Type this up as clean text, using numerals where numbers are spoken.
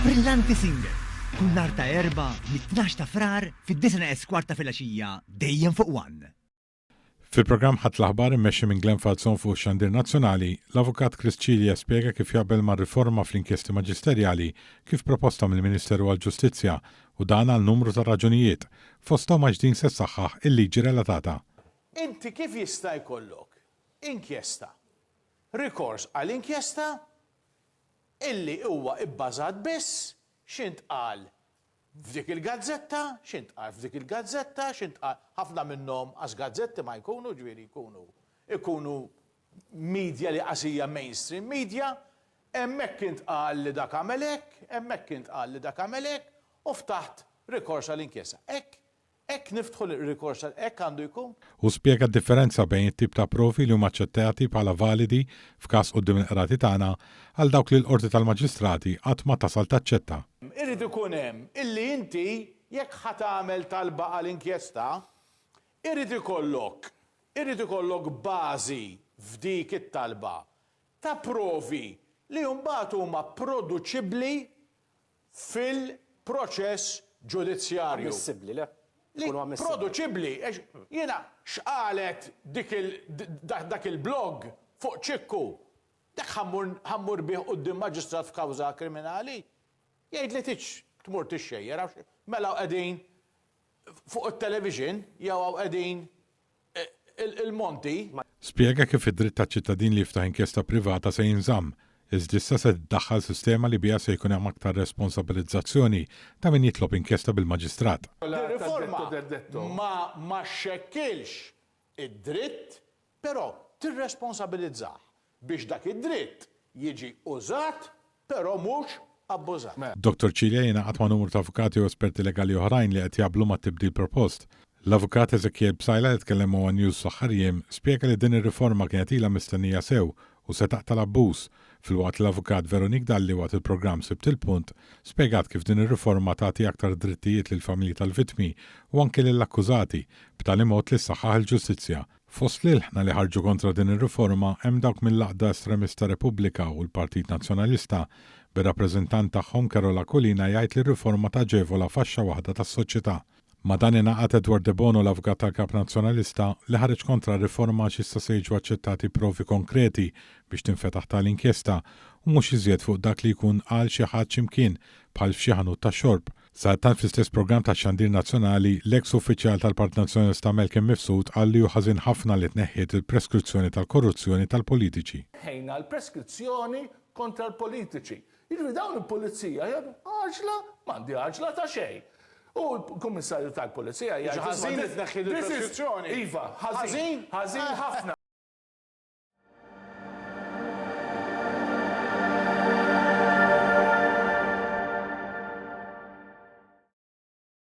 Brillanti Singer, kull nhar ta' Erbgħa mit-tnax ta' Frar fid-disgħa neqes kwart ta' filgħaxija dejjem fuq One. Fil-programm Ħadd l-Aħbar immexxi minn Glenn Falzon fuq ix-Xandir Nazzjonali, l-Avukat Chris Cilia spjega kif jaqbel mar-riforma fl-inkjesti maġisterjali kif proposta mill-Ministeru għall-Ġustizzja u dan għal numru ta' raġunijiet, fosthom għax din se ssaħħaħ il-liġi relatata. Inti kif jista' jkollok inkjesta, rikors għal inkjesta illi huwa bbażat biss x'intqal f'dik il-gazzetta, x'intqal f'dik il-gazzetta, x'intqal, ħafna minnhom qas gazzetti ma jkunu, ġifieri jkunu jkunu media li qas hija mainstream media, hemmhekk intqal li dak għamel hekk, hemmhekk intqal li dak għamel hekk, u ftaħt rikors għal inkjesta. Hekk Hekk niftħu l-rikors għal hekk għandu jkun? Hu spjega d-differenza bejn it-tip ta' provi li huma aċċettati bħala validi f'każ quddiem il-qrati tagħna għal dawk li l-Qorti tal-Maġistrati qatt ma tasal taċċetta. Irid ikun hemm illi inti jekk ħa tagħmel talba għal inkjesta, irid ikollok irid ikollok bażi f'dik it-talba ta' provi li mbagħad huma produċibbli fil-proċess ġudizzjarju. Ammissibbli, le? Li Ikunu ammissibbli. produċibbli, għax jiena x'qalet dik il, dak il-blog fuq Ċikku, dak ħa mmur, ħa mmur bih quddiem maġistrat f'kawża kriminali? Jgħidli tridx tmur tixxejjer għax mela hawn qegħdin fuq it-television jew hawn qegħdin il-monti. Spjega kif id-dritt taċ-ċittadin li jiftaħ inkjesta privata se jinżamm, iżda issa se tiddaħħal sistema li biha se jkun hemm aktar responsabilizzazzjoni ta' min jitlob inkjesta bil-maġistrat. Din-riforma ma ma xxekkilx id-dritt, però tirresponsabilizzah biex dak id-dritt jiġi użat però mhux abbużat. Dottor Cilia jingħaqad ma' numru ta' avukati u esperti legali oħrajn li qed jaqblu mat-tibdil propost. L-Avukat Ezekiel Psaila li tkellem ma' one News fl-aħħar jiem spjega li din ir-riforma kienet ilha mistennija sew u se taqta' l-abbuż, filwaqt li l-Avukat Veronique Dalli waqt il-programm Sibt il-Punt spjegat kif din ir-riforma tagħti aktar drittijiet lill-familji tal-vittmi u anki lill-akkużati, b'tali mod li ssaħħaħ il-ġustizzja. Fost l-ilħna li ħarġu kontra din ir-riforma hemm dawk mill-għaqda estremista Repubblika u l-Partit Nazzjonalista, bir-rappreżentant tagħhom Karol Aquilina jgħid li r-riforma taġevola faxxa waħda tas-soċjetà. Ma' dan ingħaqad Edward Debono l-avukat tal-Kap Nazzjonalista li ħareġ kontra r-riforma għax issa se jiġu aċċettati provi konkreti biex tinfetaħ tali inkjesta u mhux iżjed fuq dak li jkun qal xi ħadd xi mkien bħal f'xi ħanut tax-xorb. Sadattant fl-istess programm tax-xandir nazzjonali, l-eks uffiċjal tal-Partit Nazzjonalista Malcolm Mifsud qal li hu ħażin ħafna li tneħħiet il-preskrizzjoni tal-korruzzjoni tal-politiċi. Ħejna l-preskrizzjoni kontra l-politiċi. Jiġifieri dawn il-pulizija jgħidu għaġla, m'għandi għaġla ta' xejn. U l-Kummissarju tal-Pulizija jgħid. Ħażin li tneħħi l-preskrizzjoni. Iva, ħażin. Ħażin ħafna.